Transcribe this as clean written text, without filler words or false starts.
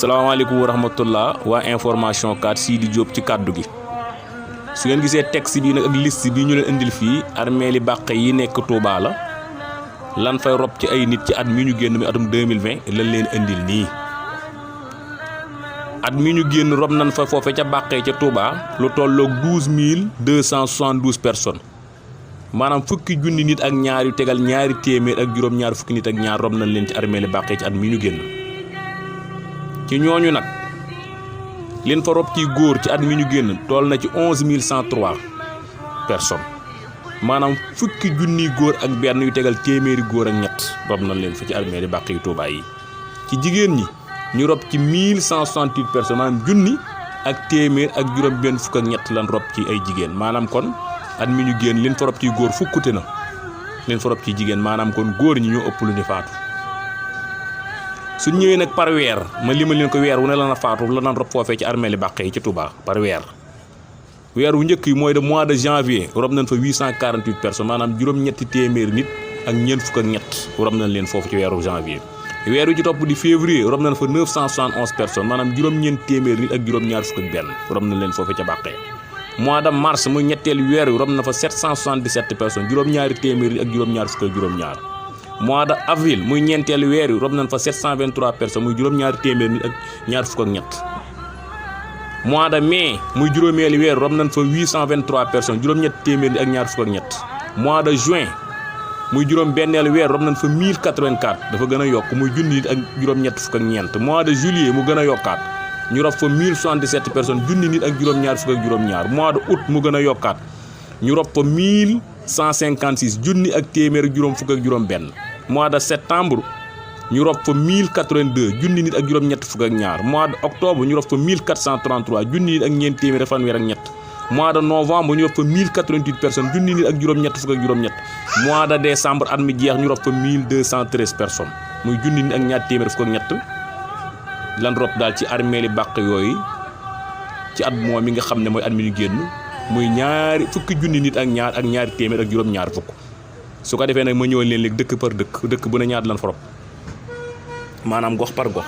salaamaaleykum wa rahmatullah waa information 4 Sidi Diop ci kàddu gi su ngeen gisee texte bi nag ak liste bi ñu leen indil fii armeeli bakkh yi nekk Touba la lan fay rob ci ay nit ci at mi ñu génn mi atum 2020 lan leen indil nii at mi ñu génn rob nan fa foofe ca bakkh ca Touba lu tolloog 12272 personnes maanaam fukki junni nit ak ñaar yu tegal ñaari téeméer ak juróom ñaar fukki nit ak ñaar rob nañ leen ci armeeli bakkh ci at mi ñu génn ci ñooñu nag leen fa rob ci góor ci at mi ñu génn toll na ci 11103 personnes maanaam fukki junni góor ak benn yu tegal téeméeri góor ak ñett rob nañ leen fa ci armeeli bakkh yu Touba yi ci jigéen ñi ñu rob ci 1168 personnes maanaam junni ak téeméer ak juróom benn fukk ak ñett lan rob ci ay jigéen maanaam kon at mi ñu génn leen fa rob ci góor fukkute na leen fa rob ci jigéen maanaam kon góor ñi ñoo ëpp lu ñu faatu su ñëwee nag par weer ma limal leen ko weer wu ne la na faatu la naan rob foofee ci armeeli bakkh yi ci Touba par weer wu njëkk yi mooy de mois de janvier rob nañ fa 848 personnes maanaam juróom-ñetti téeméer nit ak ñeent fukk ak ñett rob nañ leen foofu ci weeru janvier weer wi ci topp di février rob nañ fa 971 personnes maanaam juróom-ñeent téeméer nit ak juróom-ñaar fukk ak benn rob nañ leen foofu ca bakkh mois de mars muy ñetteelu weer wi rob na fa 777 personnes juróom-ñaari téeméer nit ak juróom-ñaar fukk ak juróom-ñaar mois de avril muy ñeenteelu weer wi rob nañ fa 723 personnes muy juróom-ñaari téeméer nit ak ñaar fukk ak ñett mois de mai muy juróomeelu weer rob nañ fa 823 personnes juróom-ñetti téeméer nit ak ñaar fukk ak ñett mois de juin muy juróom benneelu weer rob nañ fa 1084 dafa gën a yokk muy junni nit ak juróom-ñett fukk ak ñeent mois de juillet mu gën a yokkaat ñu rob fa 1077 personnes junni nit ak juróom-ñaar fukk ak juróom-ñaar mois de août mu gën a yokkaat ñu rob fa 1156 junni ak téeméer ak juróom fukk ak juróom benn mois de septembre ñu rob fa 1082 junni nit ak juróom-ñett fukk ak ñaar mois de octobre ñu rob fa 1433 junni nit ak ñeent téeméer ak fanweer ak ñett mois de novembre ñu rob fa 1088 personnes junni nit ak juróom-ñett fukk ak juróom-ñett mois de décembre at mi jeex ñu rob fa 1213 personnes muy junni nit ak ñaar téeméer fukk ak ñett lan rob daal ci armeeli bakkh yooyu ci at moom mi nga xam ne mooy at mi ñu génn muy ñaari fukki junni nit ak ñaar ak ñaari téeméer ak juróom-ñaar fukk su ko defee nag ma ñëwoon leen léegi dëkk par dëkk bu ne ñaar lan fa rob maanaam gox par gox